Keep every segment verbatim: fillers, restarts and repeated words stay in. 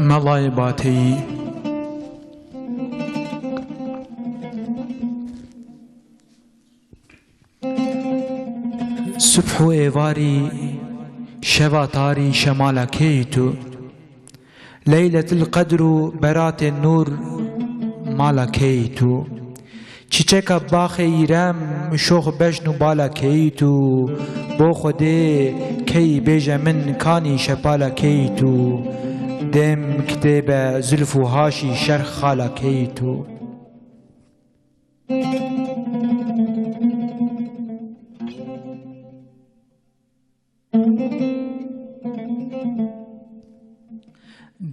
Melayê Bateyî. Subh û êvarî, şeva tarî, şemala kê yî tu? Leyletil Qedr û beratê nûr, mala kê yî tu? Çîçeka baxê îrem, şox beşn û bala kê yî tu? Bo Xwedê key bêje min kanî şepala kê yî tu? Dem kitêbe zilf û haşî şerx xala kê yî tu?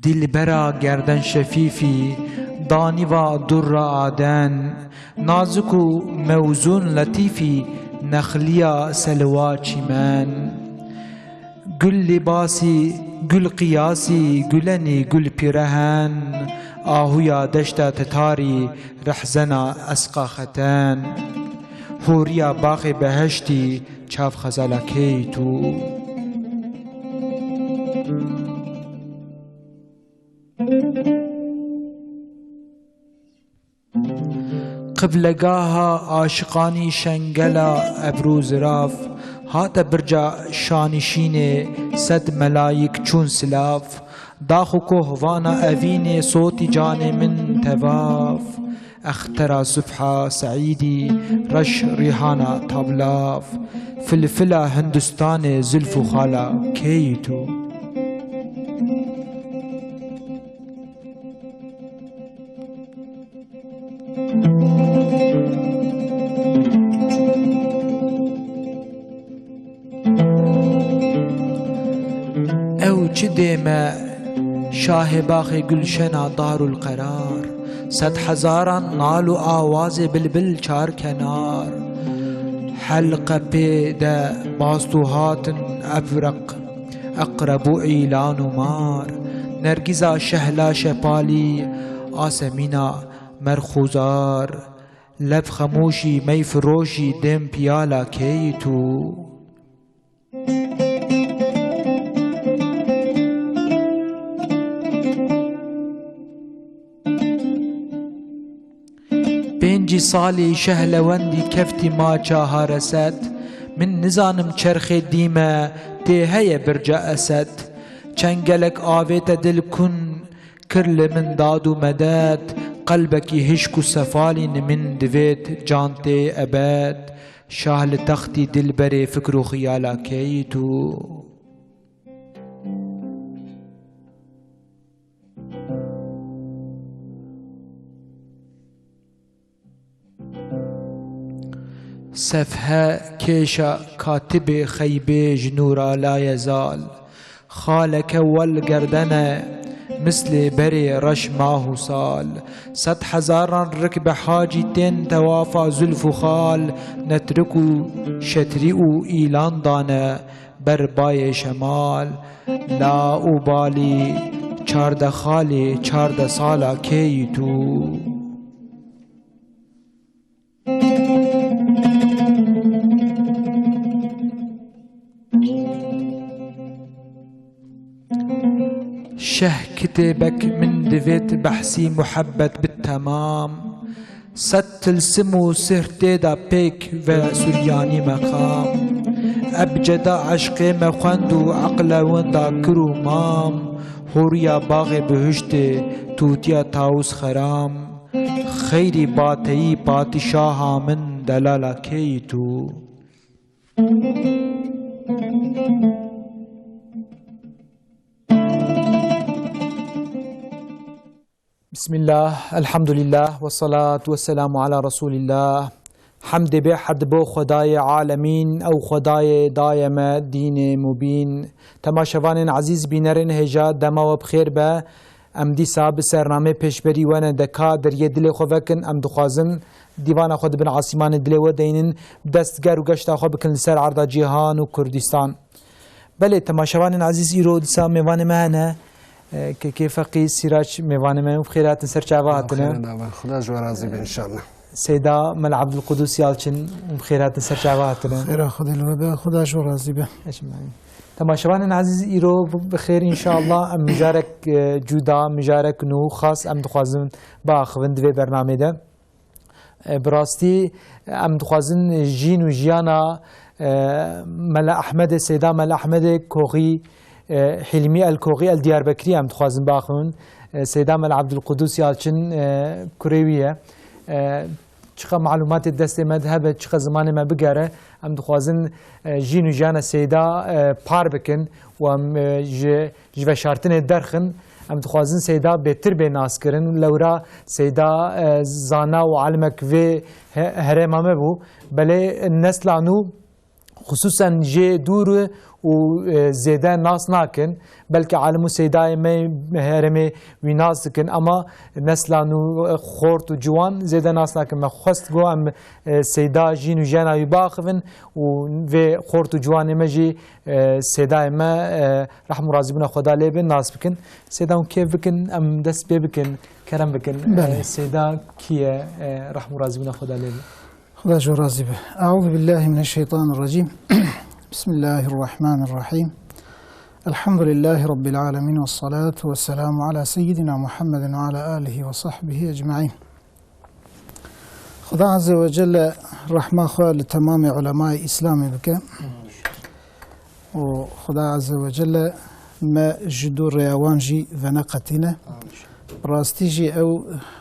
Dilbera gerden şefîfî, danîva durra aden, nazik û mewzûn letîfî, nexliya selwa çîmen. Gul lîbasî, gul qiyasî, gulenî gul pîrehen, ahuya deşta tetarî, rehzena esqa xeten. Hûriya baxê beheştî, çav xezala kê yî tu? Qiblegaha aşiqanî şengela ebru ziraf, hate birca şanîşînê sed melayîk çûn silav, dax û koh vana evînê sotî canê min tevaf. Extera subha seîdî, reş rîhana tavlav, filfila Hindistanê zilf û xala kê yî tu? Ew çi dêm e, şahê baxê gulşena Darul Qerar, sed hezaran nal û awazê bilbil çar kenar. Helqe pê de bast û hatin evreq, eqreb û îlan û mar, nergîza şehla şepalî, asemîna merxûzar, leb xemûşî, mey firoşî, dêm piyala kê yî tu? Pêncî salî şehlewendî keftî maça Hareset, min nizanim çerxê dîme tê heye birca Esed. Çend gelek avête dil kun, kir li min dad û medet, qelbekî hişk û sefalî nimîn divêt can tê ebed. Şah li textî dilberê fikr û xiyala kê yî tu? Sefhe kêşa katibê xeybê ji nûra laye zal. Xaleke wel gerdene mislê berê reş mah û sal. Sed hezaran rikbe hacî tên tewafa zulf û xal. Netrik û şetrî û îlan dane ber bayê şemal. La û balî çarde xalê çarde sala kê yî tu? Şeh kitêbek min divêt behsî muhebbet bi temam. Sed tilsim û sihr tê de pêk ve Suryanî meqam. Ebceda eşqê me xwend û eqle winda kir û mam. Hûriya baxê bihuştê tûtiya tawus xeram. Xeyrî bateyî padîşaha min delala kê yî tu? Bismillah, elhamdülillah, ve salatu ve selamu ala Resulillah. Hemdê bêhed bo Xwedayê alemîn, ew Xwedayê daye me dînê mubîn. Temaşevanên ezîz, bînerên hêja, dema we bi xêr be. Em dîsa bi sernamê pêşberî we ne de ka deriyê dilê xwe vekin. Em dixwazin dîvana xwe di bin asîmanê dilê we deynin, dest ger û geşta xwe bikin li ser erda cîhan û Kurdistan. Belê, temaşevanên ezîz, îro dîsa mêvanê me hene. E, Kekê Feqî Sîraç mêvanê me û bi xêr hatin ser çava hatine. Xêra nava. Xuda ji we razî be înşallah. Seyda Mela Abdulqudus Yalçin û bi xêr hatin ser çava hatine. Xêra Xwedê li we be, Xuda ji we razî be. Ecmaîn. Temaşevanên ezîz, îro bi xêr înşallah em mijarek, e, cuda, mijarek nû xas em dixwazin biaxivin di vê bernamê de. E, bi rastî em dixwazin jîn û jiyana, e, Mela Ehmedê, Seyda Mela Ehmedê Koxî, e, Hilmî El Koxî El Diyarbekirî em dixwazin biaxivin. E, Seyda Mela Abdulqudus Yalçin, e, kurê wî ye. E, çiqa malûmatê destê me de hebe, çiqa zimanê me bigere, em dixwazin, e, jîn û jiyana Seyda, e, par bikin û em, e, ji ji veşartinê derxin, em dixwazin Seyda bêtir bê naskirin. Lewra Seyda, e, zana û alimek vê he-, herêma me bû. Belê nesla nû xisûsen jê dûr û, e, zêde nas nakin. Belkî alim û Seydayê me herêmê wî nas dikin, ama nesla nû, e, xort û ciwan zêde nas nakin. Me xwest got em, e, Seyda jîn û jiyana wî biaxivin û vê xort û ciwanê me jî e, Seydayê me, e, rehm û razîbûna Xweda lê be, nas bikin. Seyda hûn kêf bikin, em dest pê bikin, kerem bikin. Belê. E, Seyda kî ye, e, rehm û razîbûna Xweda lê be? Xweda ji we razî be. Eûzubillahimineşşeytanirracîm. Bismillahirrahmanirrahîm. Elhamdülillahirabbilâlemîn ve salatu ve selamu ala seyyidina Muhammedin ve ala alihi ve sahbihi ecmaîn. Xuda Azze ve Celle rehma xwe li temamê ulemayê Îslamê bike. Û Xuda Azze ve Celle me ji dû rêya wan jî veneqetîne. Bi rastî jî ew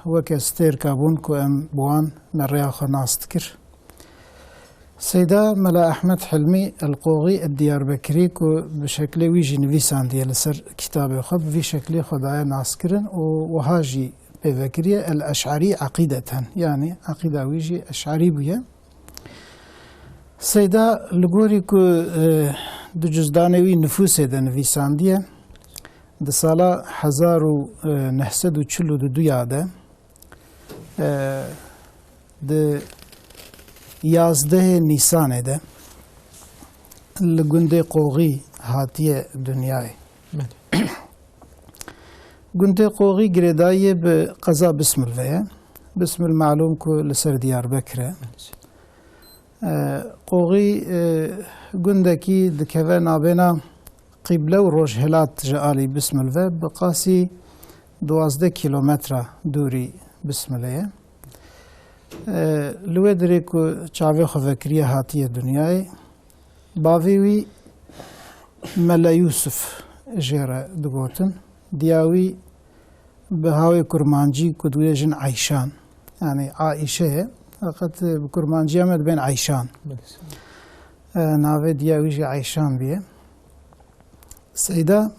weke stêrka bûn ku em bi wan me rêya xwe nas dikir. Seyda Mela Ehmed Hilmî El-Qoxî El-Diyarbekirî ku bi şeklê wî jî nivîsandiye li ser kitabê xwe, bi vî şeklî xwe daye naskirin û wiha jî pê vekiriye, El-Eş'erî Eqîdeten, yanî eqîda wî jî eş'erî bûye. Seyda li gorî ku, e, di cuzdanê wî nifûsê de nivîsandiye, di sala hezar û neh sed û çil û du ya de, e, di yazdehê Nîsanê de li gundê Qoxî hatiye dinyayê. Belê. Gundê Qoxî girêdayiyê bi qeza Bismil ve ye. Bismil malûm ku li ser Diyarbekir e. Belê. E, Qoxî, e, gundekî dikeve nabêna qîble û rojhilat ji alî Bismil ve, bi qasî duwazdeh kîlometra dûrî Bismilê ye. E, li wê dirê ku çavê xwe vekiriye hatiye dinyayê, bavê wî Mele Yûsif jê re digotin. Diya wî bi hawê kurmancî ku dibêjin Eyşan. Yanî Aîşe ye. Feqet bi kurmanciya me dibên Eyşan. Belê. E, navê diya wî jî Eyşan bûye. Seyda,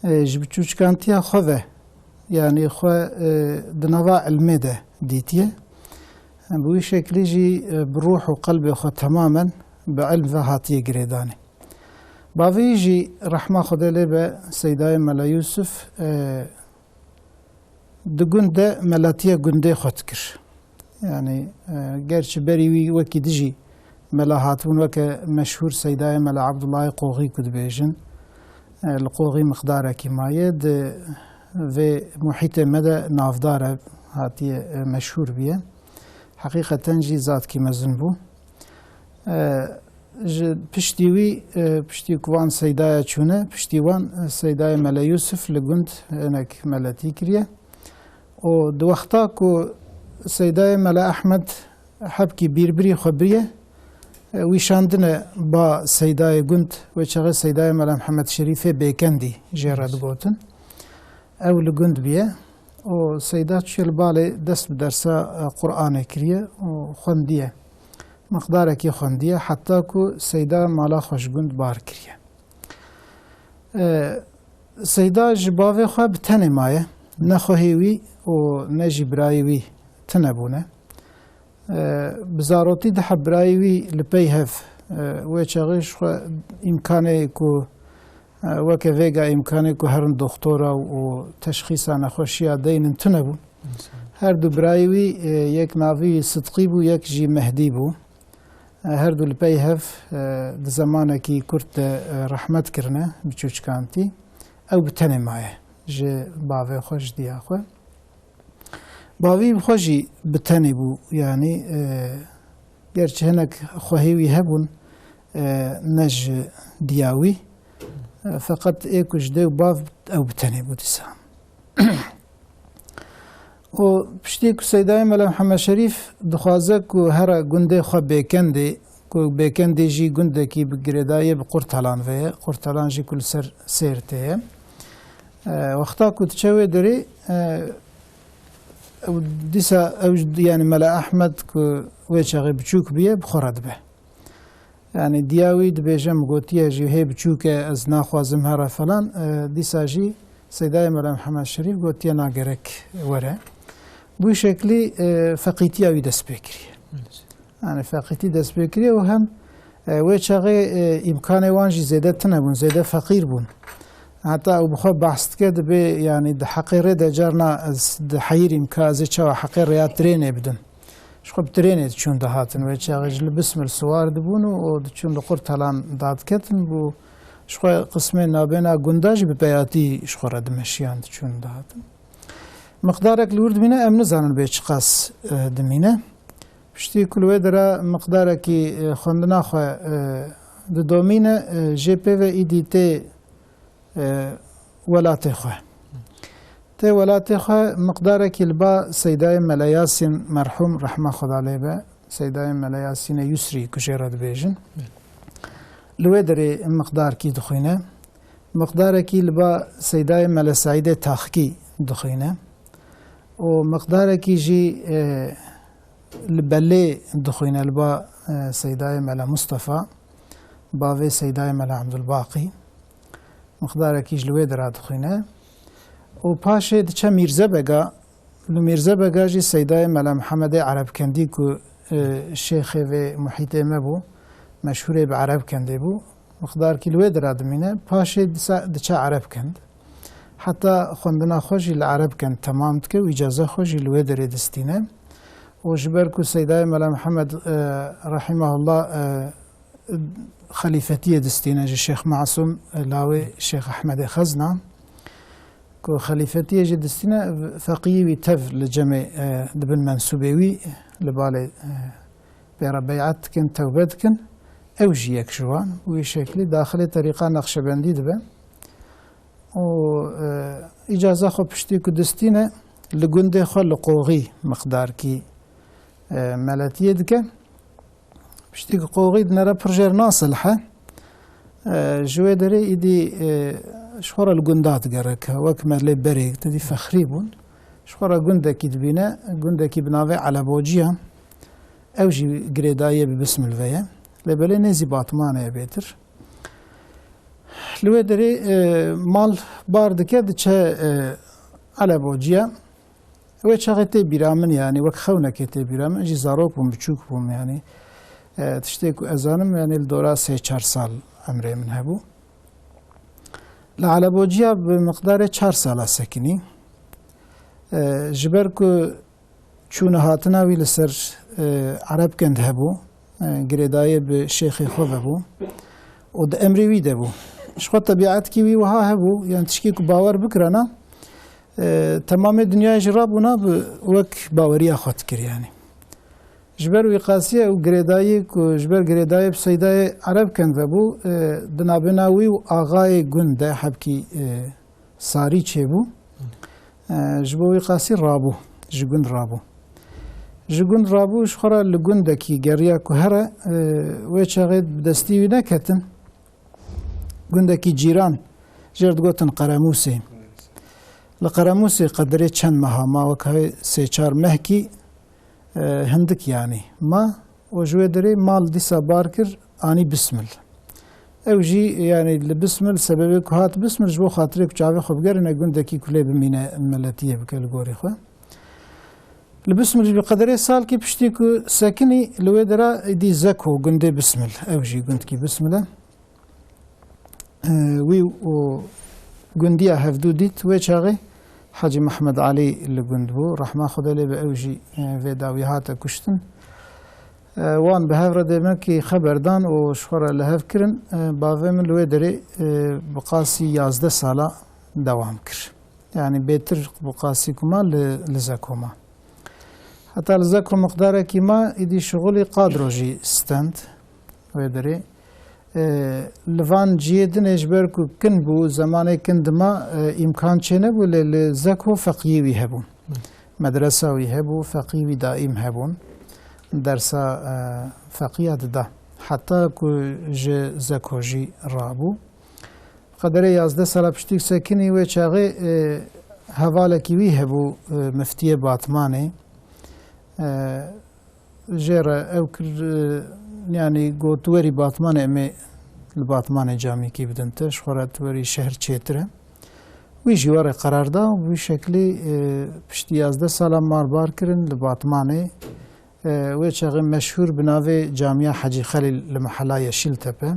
e, ji biçûçkantiya xwe ve, yanî xwe, e, di nava ilmê de dîtiye. Bi wî şeklî jî, e, bi ruh û qelbê xwe temamen bi ilm ve hatiye girêdanê. Bavê wî jî rehma Xwedê lê be Seydayê Mela Yûsif, e, di gund de melatiya gundê xwe dikir. Yanî, e, gerçi berî wî wekî dijî mela hatibûn, weke meşhûr Seydayê Mela Abdullahê Qoxî ku dibêjin, e, li Qoxî miqdarekî maye, di vê muhîtê me de navdar e, hatiye, e, meşhûr bûye. Heqîqeten jî zatkî mezin bû. E, ji piştî wî, e, piştî ku van seydaya çûne, piştî wan, e, Seydayê Mele Yûsif li gund hinek meletî kiriye. Û di wexta ku Seydayê Mele Ehmed hebkî bîrbirî xwe biriye, e, wî şandine ba seydayê gund, wê çaxê Seydayê Mele Mihemed Şerîfê Bêkendî jê re digotin. Ew li gund bûye. Û Seyda çûye li balê dest bi dersa, e, Qur'anê kiriye û xwendiye. Miqdarekî xwendiye, heta ku Seyda mala xwe ji gund bar kiriye. E, Seyda ji bavê xwe bi tenê maye, ne xwehê wî û ne jî birayê wî tune bûne. E, bi zarotî du heb birayê wî li pey hev, e, wê çaxê ji xwe îmkanê ku, e, weke vêga îmkanê ku herin doxtora û teşxîsa nexweşiya deynin tune bûn. Her du birayê wî, e, yek navî Sidqî bû, yek jî Mehdî bû. E, her du li pey hev, e, di zemanekî kurt de, e, rehmet kirine, bi çûçkantî. ew bi tenê maye ji bavê xwe, ji diya xwe. Bavî bi xwe jî bi tenê bû, yanî, e, gerçi hinek xwehê wî hebûn, e, ne ji diya wî, e, feqet ê ku ji dê û bav ew bi tenê bû dîsa. Û piştî ku Seydayê Mela Mihemed Şerîf dixwaze ku here gundê xwe Bêkendê, ku Bêkendê jî gundekî bi girêdayî bi Qurtalan ve ye, Qurtalan jî ku li ser Sêrtê ye. E, wexta ku diçe wê derê, e, ew dîsa ew, yanî Mela Ehmed ku wê çaxê biçûk bûye, bi xwe re dibe. Yanî diya wî dibêje, min gotiye jî hê biçûk e, ez naxwazim here falan. E, dîsa jî Seydayê Mela Mihemed Şerîf gotiye na gerek were. Bi wî şeklî, e, feqîtiya wî dest pê kiriye. Yanî feqîtî dest pê kiriye û hem, e, wê çaxê, e, îmkanê wan jî zêde tune bûn, zêde feqîr bûn. Heta ew bi xwe behs dike, dibê, yanî di heqê rê de carna ez diheyirîm ka ez ê çawa heqê rêya trênê bidim. Ji xwe bi trênê diçûn dihatin. Wê çaxê ji li Bismil siwar dibûn û, û diçûn li Qurtalan dadiketin bû. Ji xwe qismê nabêna gunda jî bi peyatî ji xwe re dimeşiyan, diçûn dihatin. Miqdarek li wir dimîne, em nizanin bê çiqas, e, dimîne. Piştî ku li wê dera miqdarekî, e, xwendina xwe, e, didomîne, e, jê pê ve îdî tê, e, welatê xwe. Tê welatê xwe miqdarekî li ba Seydayê Mele Yasîn merhûm, rehma Xweda lê be, Seydayê Mele Yasînê Yusrî ku jê re dibêjin. Li wê derê miqdarkî dixwîne. Miqdarekî li ba Seydayê Mele Seîdê Taxkî dixwîne. Û miqdarekî jî, e, li Belê dixwîne, li ba, e, Seydayê Mele Mustafa, bavê Seydayê Mele Abdulbaqî. Miqdarekî ji li wê dira dixwîne. Û paşê diçe Mîrzebega, li Mîrzebega jî Seydayê Mele Mihemedê Erebkendî ku, e, şêxê vê muhîtê me bû, meşhûrê bi Erebkendê bû. Miqdarkî li wê dira dimîne, paşê disa diçe Erebkend. Heta xwendina xwe jî li Erebkend temam dike û îcaza xwe jî li wê derê distîne. Û ji ber ku Seydayê Mela Mihemed, e, rehîmehullah, e, xelîfetiyê distîne ji Şêx Masûm, e, lawê Şêx Ehmedê Xezna, ku xelîfetiyê jî distîne, feqiyê wî tev li cemê, e, dibin mensûbê wî, li balê, e, pê re beyat dikin, tewbe dikin. Ew jî yek ji wan. Wî şeklî daxilê terîqa Nexşebendî dibe. Û, e, îcaza xwe piştî ku distîne, li gundê xwe li Qoxî miqdarkî, e, meletiyê dike. Piştî ku Qoxî dinere pir jêr nasilhe, e, ji wê derê îdî, e, ji xwe re li gunda digereke. Wek me lê berê, te dî fexrî bûn. Ji xwe re gundekî dibîne, gundekî bi navê Elebociya. Ew jî girêdayiyê bi Bismil ve ye. Lê belê nêzî Batmanê ye bêtir. Li wê derê, e, mal bar dike, diçe, e, Elebociya. Wê çaxê tê bîra min, yanî wek xewnekê tê bîra min. Ez jî zarok bûm, biçûk bûm, yanî, e, tiştê ku ez zanim, yanî li dora sê çar sal emrê min hebû. Li Elebociya bi miqdarê çar sala sekinî. E, ji ber ku çûna hatina wî li ser, e, Erebkend hebû, e, girêdayê bi şêxê xwe vebû û di emrê wî de bû. Ji xwe tebîetkî wî wiha hebû, yan tişkî ku bawer bikirana, e, temamê dinyayê jî rabûna bi wek baweriya xwe dikir, yanî. Ji ber wî qasî ew girêdayî ku ji ber girêdayê bi Seydayê Erebkend vebû, e, di nabêna wî û axayê gund de hebkî, e, sarî çêbû. E, ji bo wî qasî rabû, ji gund rabû. Ji gund rabû, ji xwe re li gundekî geriya ku here, e, wê çaxê bi destî wî neketin. Gundekî cîran, jê re digotin Qeremûsê. Li Qeremûsê qedirê çend meha ma, wek hay sê çar mehkî, e, hindik yanî ma. Û ji wê derê mal dîsa bar kir, anî Bismil. Ew jî, yanî li Bismil, sebebê ku hat Bismil, ji bo xatirê ku çavê xwe bigerîne gundekî ku lê bimîne, meletiyê bike li gorî xwe. Li Bismil jî bi qederê salkî piştî ku sekinî, li wê dera îdî Zeko gundê Bismil. Ew jî gundkî Bismil e. E, wî û gundiya hevdû dît. Wê çaxê Hecî Mehmed Elî li gund bû. Rehma Xwedê lê be, ew jî, e, vê dawî hate kuştin. E, wan bi hev re demekî xeber dan û ji xwe re li hev kirin. E, bavê min li wê derê, e, bi qasî yazdeh sala dewam kir. Yanî bêtir bi qasî ku ma li, li Zeko ma. Heta li Zeko miqdarekî ma, îdî şixulî Qadro jî stend wê derê. E, li van ciyê dinê ji ber ku kin bû, zemanê kin dima, e, îmkan çênebû, lê li Zeko feqiyê wî hebûn. Hı. Medresa wî hebû, feqî wî daîm hebûn. Dersa, e, feqiya dida. Heta ku ji Zeko jî rabû. Qederê yazdeh sala piştî sekinî wê çaxê, e, hevalekî wî hebû, e, miftiyê Batmanê. E, jê re ew kir, e, yanî got, "Werî Batmanê, em ê li Batmanê camiyekî bidin te, ji xwe re tu werî şehr çêtir e." Wî jî werê qerar da û bi wî şeklî, e, piştî yazdeh sala mar bar kirin li Batmanê, e, wê çaxê meşhûr bi navê Camiya Hecî Xelîl li Mehela Yeşîltepe.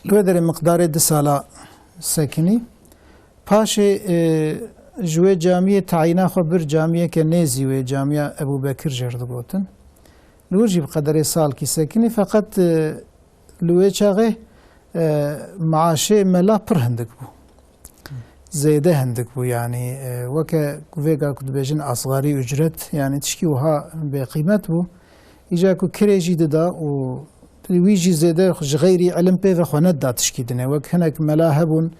Li wê derê miqdarê du sala sekinî. Paşê, e, ji wê camiyê tayîna xwe bir camiyeke nêzî wê, Camiya Ebû Bekir jê re digotin. Li wir jî bi qederê salkî sekinî, feqet, e, li wê çaxê, e, maaşê mela pir hindik bû. Zêde hindik bû, yanî, e, weke vêga ku dibêjin asgarî ücret, yanî tişkî wiha bêqîmet bû. Îca ku kirê jî dida û wî jî zêde ji xeyrî ilim pê ve xwe nedida tişkî dinê. Wek hinek mela hebûn,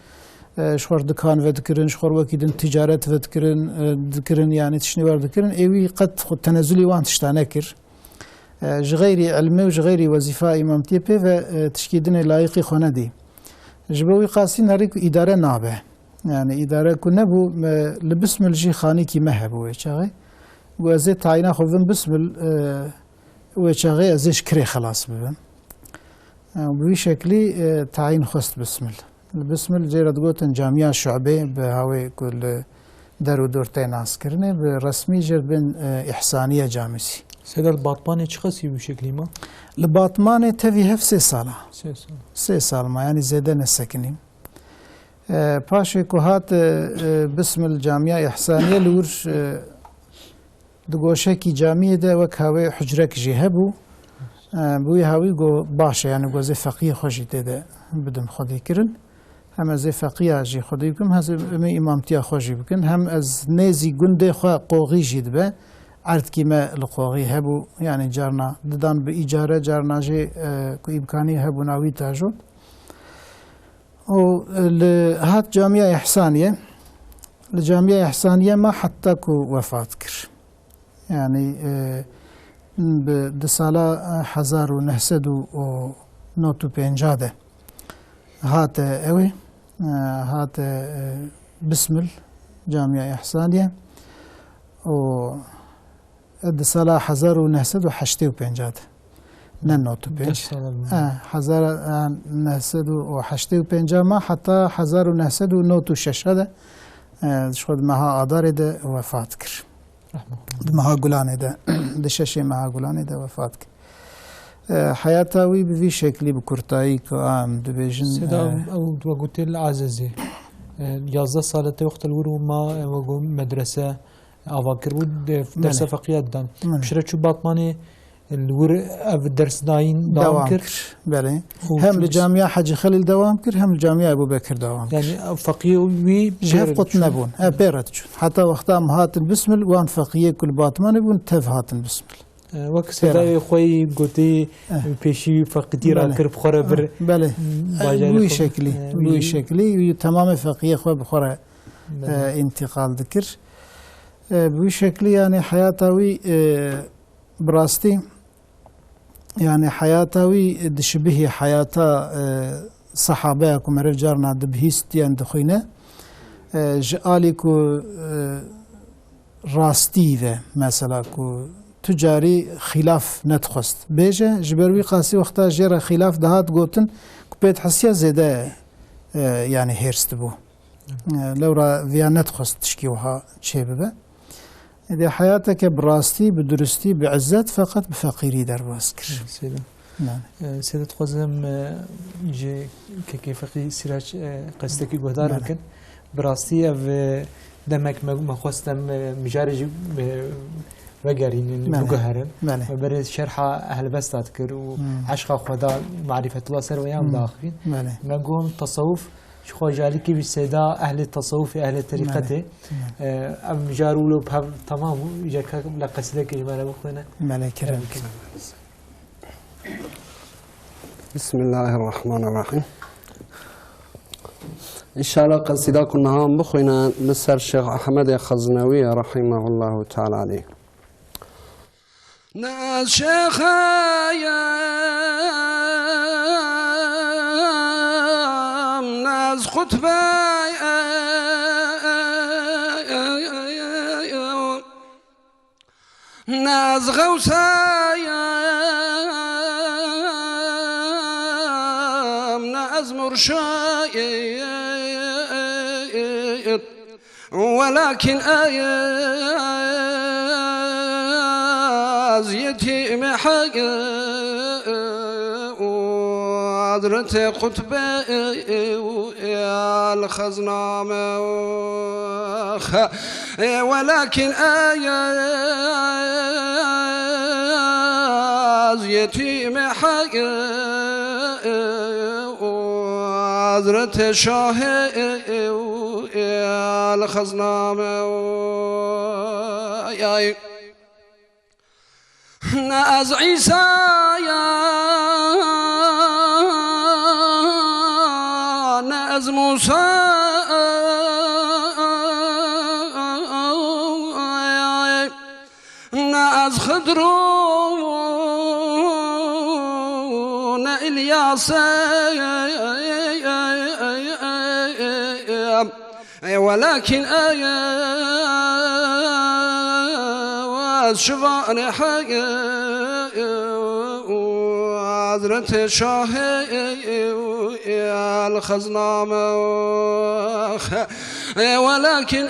e, ji xwe re dikan vedikirin, ji xwe re wekî din ticaret vedikirin, e, dikirin, yanî tiştê wer dikirin. Ê wî qet xwe tenezulî wan tişta nekir. E, ji xeyrî ilmê û ji xeyrî wezîfa îmamtiyê pê ve, e, tişkî dinê layiqî xwe nedî. Ji bo wî qasî nerî ku îdare nabe. Yanî îdare ku nebû, me, li Bismil jî xanîkî me hebû wê çaxê. Got, "Ez ê tayîna xwe bim Bismil, e, wê çaxê ez ê ji kirê xelas bibim." E, bi wî şeklî, e, tayîn xwest Bismil. Li Bismil jê re digotin Camiya Şu'bê, bi hawê ku li der û dor tê naskirinê, bi resmî jê re dibên, e, Îhsaniye Camisi. Seder Batmanê çi qasî bi şeklî ma? Li Batmanê tevî hev sê sala. Sê sal. Sê sal ma, yanî zêde nesekinî. E, paşê ku hat, e, e, Bismil Camiya Îhsaniye li wir, e, di goşekî camiyê de wek hawê hucrek jî hebû. E, bi wî hawî got, "Baş e, yanî got ez ê feqiyê xwe jî tê de bidim xwedî kirin. Hem ez ê feqiya jî xwedî bikim, hem ez ê îmamtiya xwe jî bikin. Hem ez nêzî gundê xwe qoxî jî dibe. Erdkî me li qoxî hebû, yanî carna didan bi îcare, carna jî, e, ku îmkanî hebûna wî tajot." û li hat Camiya Îhsaniye, li Camiya Îhsaniye ma heta ku wefat kir. Yanî, e, bi di sala, e, hezar û neh sed û nod û pênca de hate ew ê, e, hate, e, Bismil Camiya Îhsaniye û di sala hezar û neh sed û heştê û pênc de, ne nod û pênc. Deh sala bû. E, hezar, e, neh sed û heştê û pênc ma heta hezar û neh sed û nod û şeş de, e, ji xwe di meha Adarê de wefat kir. Rahmetullah. Di meha Gulanê de, di şeşê meha Gulanê de wefat kir. E, heyata wî bi vî şeklî bi kurtayî ku em dibêjin, Seda, e, ew we gotê li Azezê. E, yazdeh sal te wexta li wir û ma, e, we got medrese, ava kiribû, de-, Belê. dersa feqiya didan. Belê. Piştre çû Batmanê, li wir ev dersdayîn dewam Dewam kir. kir. Belê. Û Hem li çû Camiya Hecî Xelîl dewam kir, hem li Camiya Ebû Bekir dewam kir. Yanî feqiyê wî Ji hev pêre qut diçûn. nebûn. E, pêre diçûn. Heta wexta em hatin Bismil, wan feqiyê ku li Batmanê bûn, tev hatin Bismil. E, wek Pêre. Sedayê xwe yî gotî, Eh. pêşî feqîtî Belê. rakir, bi xwe re vir Belê. E, bajarê bu xwe, şeklî, e, bu wî şeklî, wî temamê feqiyê xwe bi xwe re Belê. e, întîqal dikir. E, bi wî şeklî, yanî heyata wî, e, bi rastî, yanî heyata wî dişibihî heyata, e, sehabeya ku meriv carna dibihîst yan dixwîne, e, ji alî ku, e, rastî ve, mesela ku tu carî xîlaf nedixwest bêje, ji ber wî qasî wexta jê re xîlaf dihat gotin ku pê dihisiya zêde, e, yanî hêrs dibû. E, lewra viya nedixwest tişkî wiha çêbibe. Êdî heyateke bi rastî, bi duristî, bi izzet, feqet bi feqîrî derbas kir. Seyda. Yani. E, Seyda, dixwazim, e, ji kekê Feqî Sîrac, e, qestekî guhdar Belê. bikin. Bi rastî ev, e, demek me, me xwest em, e, mijarê jî, e, vegerînin, Belê. biguherin. Belê. Me berê şerha Helbesta dikir û Hmm. eşqa Xweda, marîfetullah ser wê yan Hmm. daxivîn. Belê. Me got, tasawuf Ji xwe ji alîkî vî sêda ehlê tesewufê, ehlê terîqetê. Belê, belê. Em mijar wilo bi hev temam bû, îca kak bila qesîdekê ji me re bixwîne. Belê, kerem. Bismillahirrahmanirrahim. Înşallah qesîda ku niha em bixwîne li ser Şêx Ehmedê Xeznewî ye, rahimehullahu teala aleyh. Ne ez şêxeyim, ne ez qutbeyim, ne ez xewseyim, ne ez murşid. Welakin ez yetîmê heq û hazretê qutbê û el xezname. Welakin ez yetîmê heq û hazretê şahê û el xezname. Ne ez Îsa ya, ne ez Mûsa, ne ez Xidr û ne Îlyas. Welakin ez şivanê heq û hazretê şahê û el xezname. Welakin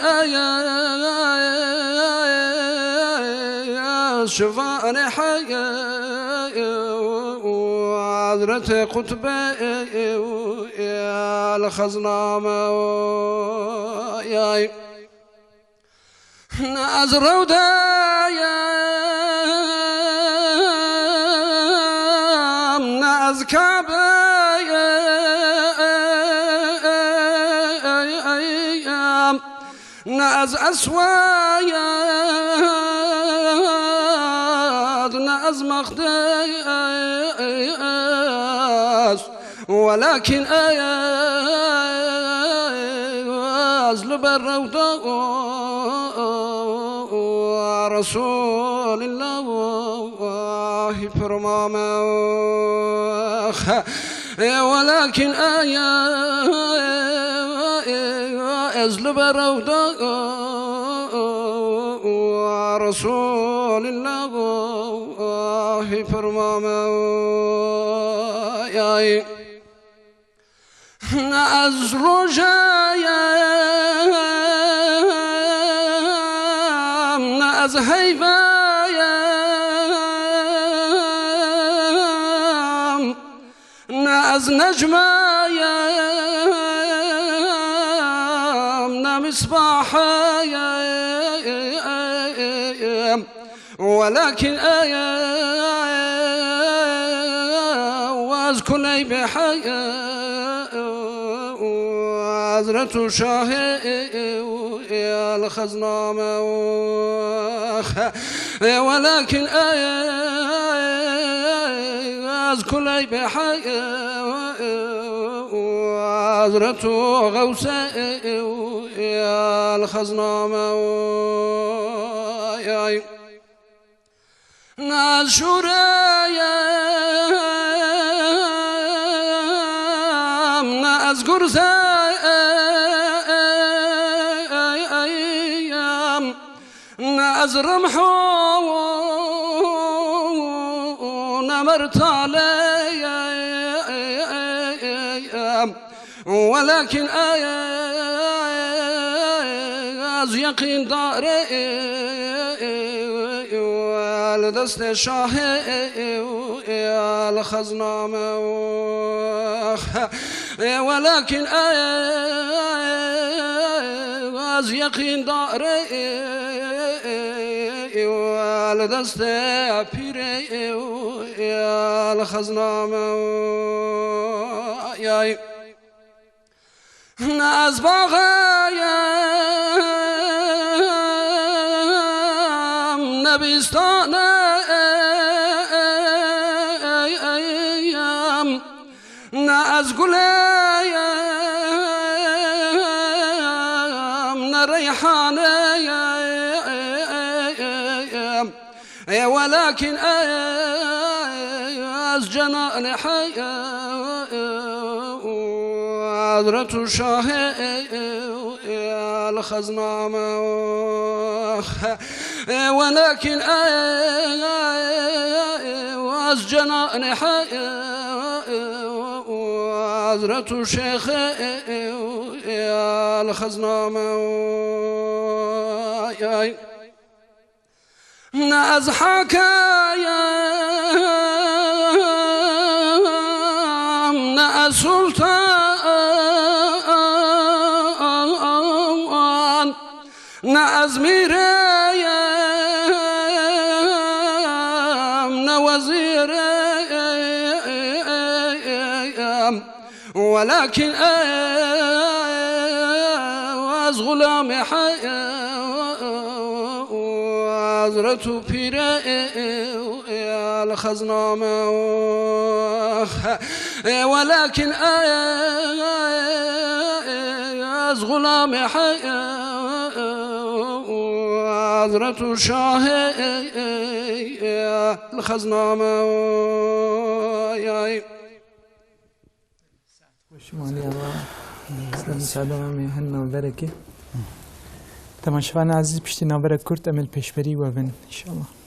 ez şivanê heq û hazretê qutbê û el xezname. Ne ez Rewdeyim, ne ez Kabeyim, ne ez Esweyim, ne ez Meqdes. Welakin ez li ber rewda Resûlillahî pirmame. Welakin ez li ber rewda Resûlillahî pirmame. Ne ez rojeyim, ne ez heyveyim, ne ez necmeyim, ne misbaheyim. Welakin ez kuley bi heq û hazret û şahê û el xezname. Welakin ez kuley bi heq û hazret û xewsê û el xezname. Ne ez şûreyim, ne ez gurzeyim, ne ez rimh û ne mertaleyim. Welakin ez yeqîndarê li destê şahê li xezname. Welakin ez yeqîndarê li destê pîrê li xezname. Ne ez baxeyim, ne bîstane, ne ez guleyim, ne reyhane. Ê, welakin ez cenanê Hezretû Şahê li xezna me. Ê, welakin ez cenanê Hezretû Şêxê li xezna me. Ne ez hakeyim, ne ez sultan, ne ez mîreyim, ne wezîreyim. Welakin ez xulamê Hezretû Pîrê li xezna me. Welakin ez xulamê Hezretû Şahê li xezna me. Şimanî Allah. Îslam müsaade me hin navberekî. Temaşevanê ezîz, piştî navberek kurt em ê li pêşberî we bin, înşallah.